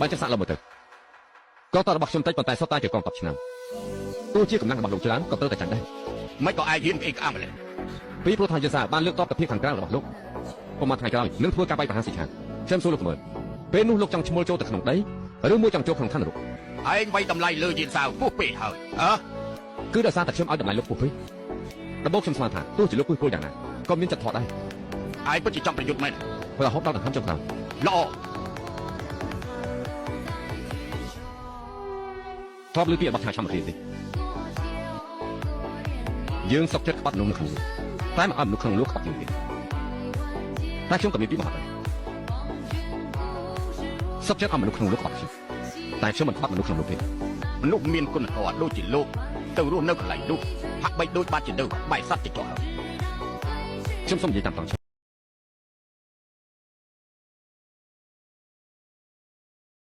បើចឹងសាក់លោកមើលទៅកងទ័ពរបស់ខ្ញុំតិចប៉ុន្តែសុទ្ធតែជាកងទ័ពឆ្នាំទោះជាកម្លាំងរបស់លោកច្រើនក៏ត្រូវតែចាញ់ដែរ មិនក៏ឯងហ៊ានក្អេកក្អាមម្ល៉េះ ពីព្រោះថាយេសាបានលើកតបទៅភាគខាងក្រៅរបស់លោកប្រហែលថ្ងៃក្រោយនឹងធ្វើការបាយប្រហារស៊ីឆានខ្ញុំសួរលោកមើលពេលនោះលោកចង់ឈ្មោលចូលទៅក្នុងដីឬមួយចង់ចូលក្នុងឋាននរក ឯងវាយតម្លៃលើយៀនសាវពោះពេកហើយហ៎ គឺដោយសារតែខ្ញុំឲ្យតម្លៃលោកពុះពេកដំបូងខ្ញុំស្មានថាទោះជាលោកពុះពលយ៉ាងណាក៏មានចិត្តថតដែរ ឯងពិតជាចង់ប្រយុទ្ធមែន ព្រោះរហូតដល់ដង្ហើមចុងក្រោយ ល្អ ធ្លាប់លើពីរបស់ឆាឆាំគ្រាទេយើងសុកចិត្តក្បាត់មនុស្សនៅក្នុងលោកតែមិនឲ្យមនុស្សក្នុងលោកក្បាត់យើងទេតែខ្ញុំក៏មានពីមហត់ដែរសុកចិត្តឲ្យមនុស្សក្នុងលោកក្បាត់ខ្ញុំតែខ្ញុំមិនក្បាត់មនុស្សក្នុងលោកទេ មនុស្សមានគុណធម៌ដូចជាលោកទៅរស់នៅកន្លែងនោះហាក់បីដូចបានជានៅក្បែរសត្វចចកហើយ ខ្ញុំសូមនិយាយតាមត្រង់